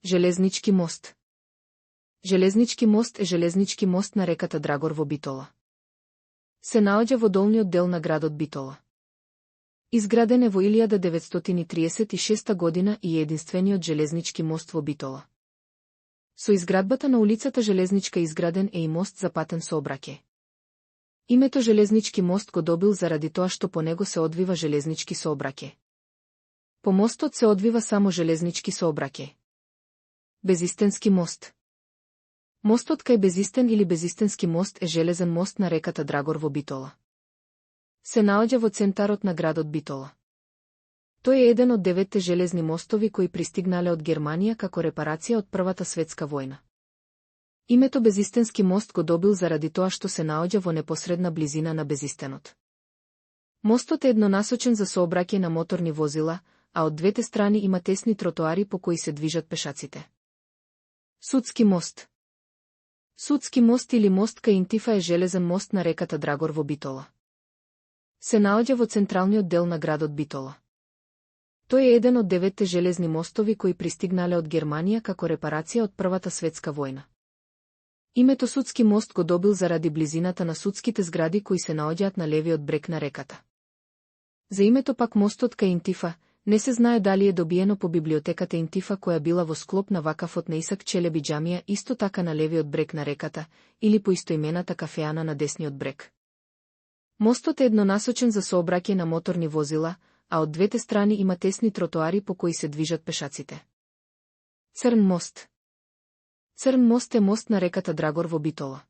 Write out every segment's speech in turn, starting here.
Железнички мост. Железнички мост е железнички мост на реката Драгор во Битола. Се наоѓа во долниот дел на градот Битола. Изграден е во 1936 година и е единствениот железнички мост во Битола. Со изградбата на улицата Железничка изграден е и мост за патен сообраќај. Името Железнички мост го добил заради тоа што по него се одвива железнички сообраќај. По мостот се одвива само железнички сообраќај. Безистенски мост. Мостот кај Безистен или Безистенски мост е железен мост на реката Драгор во Битола. Се наоѓа во центарот на градот Битола. Тој е еден од 9 железни мостови кои пристигнале од Германија како репарација од Првата светска војна. Името Безистенски мост го добил заради тоа што се наоѓа во непосредна близина на Безистенот. Мостот е еднонасочен за сообраќај на моторни возила, а од двете страни има тесни тротоари по кои се движат пешаците. Судски мост. Судски мост или мост кај Интифа е железен мост на реката Драгор во Битола. Се наоѓа во централниот дел на градот Битола. Тој е еден од 9 железни мостови кои пристигнале од Германија како репарација од Првата светска војна. Името Судски мост го добил заради близината на судските згради кои се наоѓаат на левиот брег на реката. За името пак мостот кај Интифа, не се знае дали е добиено по библиотеката Интифа која била во склоп на вакафот на Исак Челеби џамија исто така на левиот брег на реката, или по истоимената кафеана на десниот брег. Мостот е еднонасочен за сообраќај на моторни возила, а од двете страни има тесни тротоари по кои се движат пешаците. Црн мост. Црн мост е мост на реката Драгор во Битола.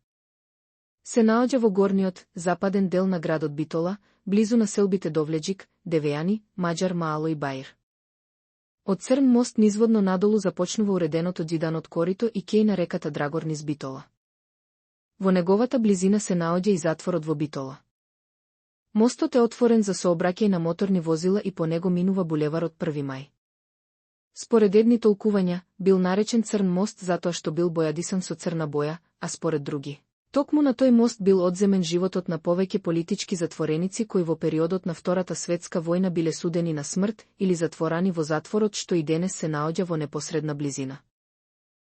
Се наоѓа во горниот, западен дел на градот Битола, близу на селбите Довлеџик, Девејани, Маџар Маало и Баир. Од Црн мост низводно надолу започнува уреденото џиданот корито и кеј на реката Драгор низ Битола. Во неговата близина се наоѓа и затворот во Битола. Мостот е отворен за сообраќај на моторни возила и по него минува булеварот 1 мај. Според едни толкувања, бил наречен Црн мост затоа што бил бојадисан со црна боја, а според други, токму на тој мост бил одземен животот на повеќе политички затвореници кои во периодот на Втората светска војна биле судени на смрт или затворани во затворот што и денес се наоѓа во непосредна близина.